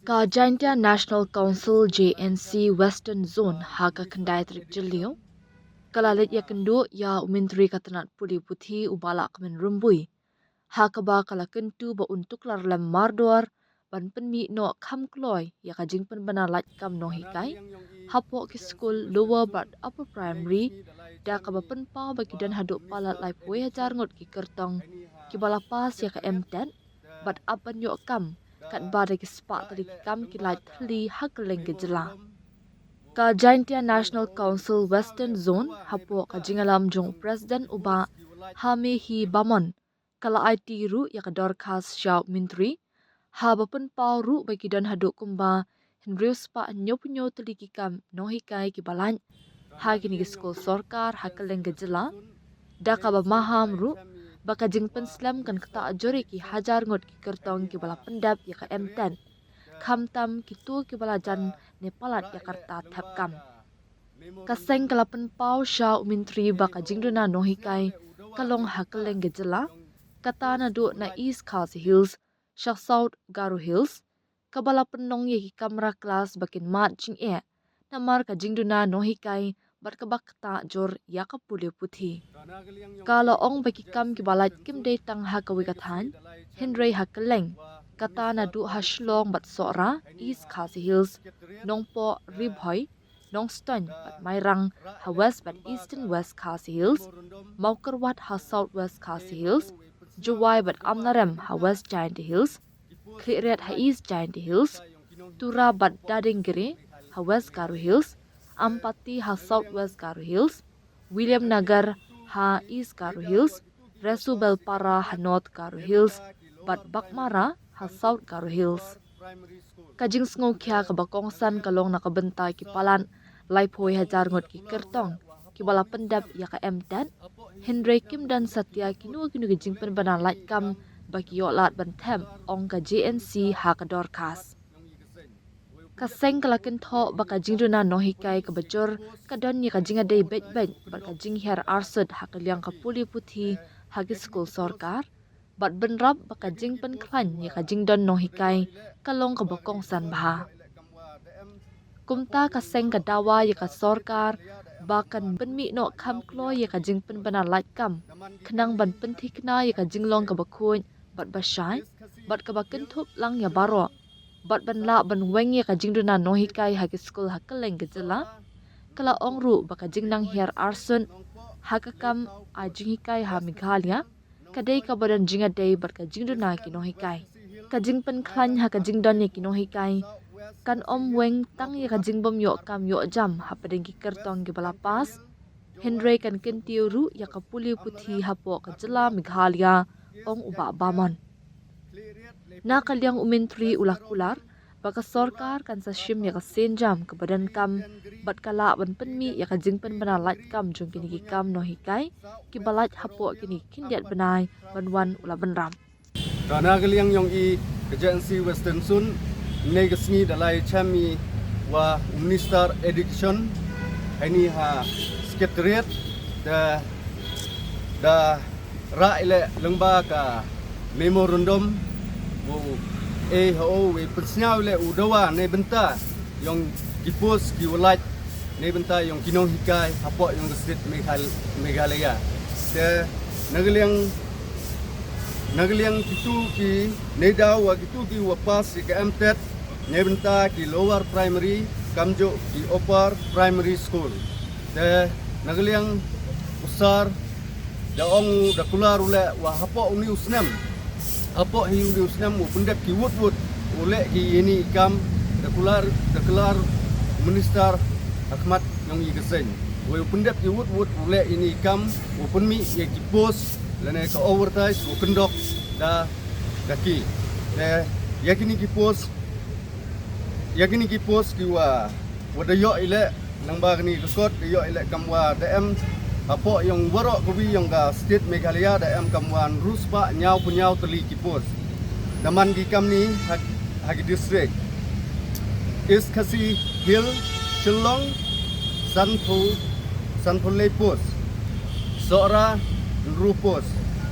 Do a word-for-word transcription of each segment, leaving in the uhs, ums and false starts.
Ka Jaintia National Council, J N C, Western Zone ha ka khyndai tarik Jylliew ka la leit ïakynduh ïa u Myntri ka tnat pule puthi, u Bah Lahkmen Rymbui, ha kaba ka la kyntu ba un tuklar lem mardor ban pynmih noh kham kloi ïa ka jingpynbna lait kam nonghikai hapoh ki skul lower bad upper primary, da kaba pynpaw ba ki don haduh palat laiphew hajar ngut ki kyrtong kiba la pass ïa ka M tet bad ap ban ïoh kam, katba da ki spah tylli ki kam ki lait thylli ha kylleng ka jylla. Ka Jaintia National Council Western Zone, hapoh ka jingïalam jong u President, u Bah Hamehi Bamon, ka la aiti ruh ïa ka dorkhas sha u Myntri, haba pynpaw ruh ba ki don haduh kumba hynriew spah hynñiewphew hynñiew tylli ki kam nonghikai kiba lait ha kine ki skul sorkar ha kylleng ka jylla, da kaba maham ruh ba ka jingpynslem kan ktah jur ïa ki hajar ngut ki kyrtong kiba la pyndep ïa ka M tet, khamtam kito kiba la jan ne palat ïa ka rta thep kam. Ka seng ka la pynpaw sha u Myntri ba ka jingduna nonghikai ka long ha kylleng ka jylla, kata naduh na East Khasi Hills sha South Garo Hills, kaba la pynlong ïa ki kamra klas ba kin mad jingeh namar ka jingduna nonghikai bad kaba ktah jur ïa ka pule puthi. Ka la ong ba ki kam kiba lait kim dei tang ha kawei ka thaiñ, hynrei ha kylleng, kata naduh ha Shillong bad Sohra, East Khasi Hills, Nongpoh, Ri Bhoi, Nongstoiñ bad Mairang ha West bad Eastern West Khasi Hills, Mawkyrwat ha South West Khasi Hills, Jowai bad Amlarem ha West Jaintia Hills, Khliehriat ha East Jaintia Hills, Tura bad Dading Gre ha West Garo Hills, Ampati ha South West Garo Hills, Williamnagar ha East Garo Hills, Resubelpara ha North Garo Hills, bad Baghmara ha South Garo Hills. Ka jingsngewkhia kaba kongsan ka long na ka bynta ki palat laiphew hajar ngut ki kyrtong kiba la pyndep ïa ka M tet, hynrei kim don satia kino kino ki jingpynbna lait kam ba ki ïoh lad ban thep, ong ka J N C ha ka dorkhas. Ka seng ka la kynthoh ba ka jingduna nonghikai kaba jur ka don ïa ka jingïadei beit beit bad ka jinghiar arsut ha ka liang ka pule puthi ha ki skul sorkar, bad bynrap ba ka jingpynkhlaiñ ïa ka jingdon nonghikai ka long kaba kongsan bha. Kumta ka seng ka dawa ïa ka sorkar ba kan pynmih noh kham kloi ïa ka jingpynbna lait kam, khnang ban pynthikna ïa ka jinglong kaba khuid bad ba shai, bad kaba kynthup lang ïa baroh, bad ban lah ban weng ïa ka jingduna nonghikai ha ki skul ha kylleng ka jylla. Ka la ong ruh ba ka jingnang hiar arsut ha ka kam ai jinghikai ha Meghalaya ka dei kaba don jingïadei bad ka jingduna ki nonghikai. Ka jingpynkhlaiñ ha ka jingdon ïa ki nonghikai kan ym weng tang ïa ka jingbym ïoh kam ïoh jam hapdeng ki kyrtong kiba la pass, hynrei kan kyntiew ruh ïa ka pule puthi hapoh ka jylla Meghalaya, ong u Bah Bamon. Na ka liang u Myntri u la kular ba ka sorkar kan sa shim ïa ka sienjam kaba donkam bad ka lah ban pynmih ïa ka jingpynbna lait kam jong kine ki kam nonghikai kiba lait hapoh kine ki khyndiat bnai ban wan, u la bynrap. Ka na ka liang jong i ka J N C Western Zone, ne ka sngi da lai chem i wa u Minister Education ha ini ha Secretariat, da da rah i leh lyngba ka memorandum, u A H O, u pynsngew i leh u dawa ne bynta jong ki post ki wa lait ne bynta jong ki nonghikai hapoh jong ka state Meghal-, Meghalaya. Te na ka liang, na ka liang kitu ki ne dawa kitu ki wa pass ïa ka M tet ne bynta ki lower primary, kamjooh ki upper primary school. Te na ka liang u sir da ong, da kular u leh wa hapoh uni u snem, hapoh hi uni u snem u pyndep ki wut wut u leh ki ini i kam, da kular, da kular minister ha khmat jong i ka seng. Wei u pyndep ki wut wut u leh ini i kam, u pynmih ïa ki post lane ka advertise u kyndok da, da ki. Te ïa kini ki post, ïa kini ki post ki wa, wa da ïoh i leh, nangba kini ki kot da ïoh i leh kam wa da em hapoh jong waroh kawi jong ka state Meghalaya da em kam wa hynriew spah hynñiewphew hynñiew tylli ki post. Da man ki kam ni ha, ha ki district: East Khasi Hills, Shillong, sanphew, sanphew lei post. Sohra, hynriew post.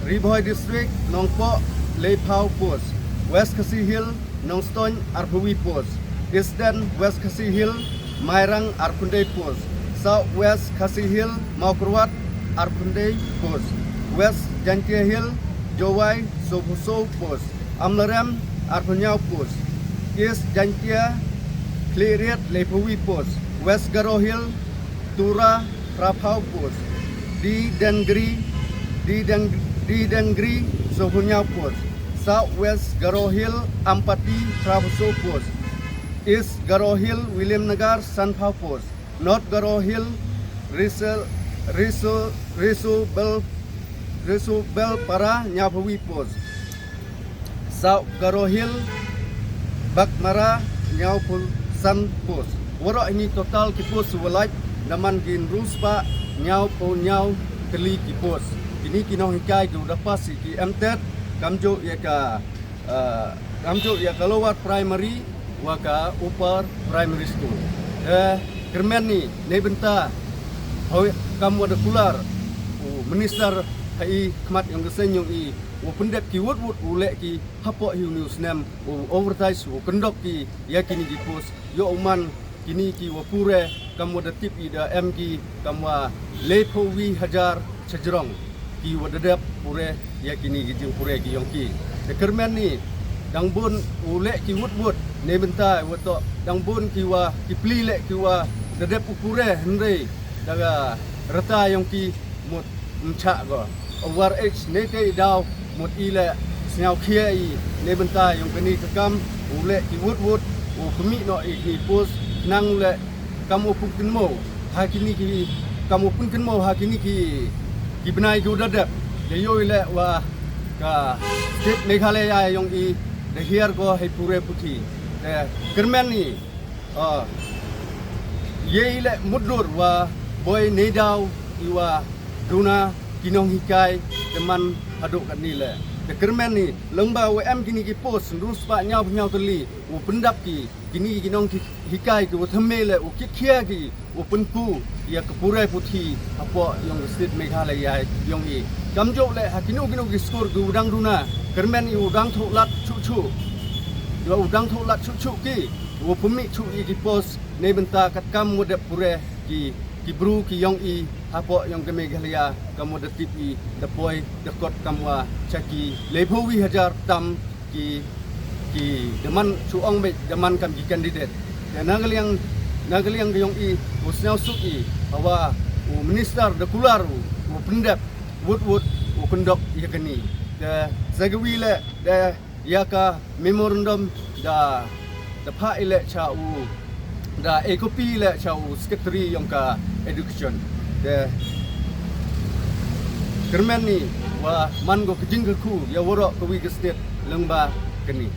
Ri Bhoi District, Nongpoh, laiphew post. West Khasi Hills, Nongstoiñ arphew wi post. Eastern West Khasi Hills, Mairang arphew khyndai post. South West Khasi Hills, Mawkyrwat arphew khyndai post. West Jaintia Hills, Jowai sawphew saw post. Amlarem arphew hynñiew post. East Jaintia Khliehriat laiphew wi post. West Garo Hills, Tura phraphew post. D Dengri, D Deng, D Dengri sawphew hynñiew post. South West Garo Hills, Ampati phraphew saw post. East Garo Hills, Williamnagar sanphew post. North Garo Hills, Riso, Riso, Riso Bel, Riso Belpara hynñiewphew wi post. South Garo Hills, Baghmara hynñiewphew san post. Waroh hynñiew total ki post wa lait, da man ki hynriew spah hynñiewphew hynñiew tylli ki post. Kine ki nonghikai ki wa da pass ïa ki M.Tet, kamjooh ïa ka, ah, kamjooh ïa ka lower primary wa ka upper primary school. Eh, kyrmen ni, neibynta, hoi, kam wa da kular u minister ha i khmat yong ka seng yong i, u pyndep ki wut wut u leh ki hapoh hi u ni u snem, u advertise, u kyndok ki ïa kine ki post, ïoh u man kine ki wa pure, kam wa da tip i da em ki, kam wa laiphew wi hajar shajrong ki wa da dep pure ïa kine ki jingpure ki yong ki. Te kyrmen ni, dang bun u leh ki wut wut, neibynta wa toh, dang bun ki wa, ki pli leh ki wa da dep u pure, hynrei da ka rta yong ki mut ym chah ko. Over age, neitei i daw mut i leh sñiawkhia i, neibynta yong kane ka kam, u leh ki wut wut, u pynmih noh i kine post, khnang u leh kam u pynkynmaw ha kine ki, kam u pynkynmaw ha kine ki, ki bnai ki wa da dep. Te ïoh i leh wa ka state Meghalaya yong i da hiar ko hei pure puthi. Te kyrmen ni, ah, ïa i leh mutdur wa boi neidaw i wa duna ki nonghikai te man haduh katni leh. Te kyrmen ni, lyngba wa em kine ki post hynriew spah hynñiewphew hynñiew tylli, u pyndap ki, kine ki nonghikai ki wa thymme leh, u kitkhia ki, u pynku ïa ka pure puthi hapoh yong ka state Meghalaya yong i. Kamjooh leh ha kino kino ki skur ki wa dang duna, kyrmen i u dang thoh lad shuh shuh. Ïa u dang thoh lad shuh shuh ki, u pynmih shuh ïa ki post, neibynta katkam wa dep pure ki, ki bru ki yong i hapoh yong ka Meghalaya, kam wa da tip i, da poi da kot kam wa sha ki laiphew wi hajar tam ki, ki da man shu ong beit da man kam ki candidate. Te na ka liang, na ka liang ka yong i, u sñiawsuk i, hawa u minister da kular u, u pyndep wut wut u kyndok ïa kane. Te sa kawi leh, te ïa ka memorandum da, da phah i leh sha u, da e copy i leh sha u secretary yong ka education. Te kyrmen ni wa man ko ka jingkyrkhu ïa waroh kawi ka state lyngba kane.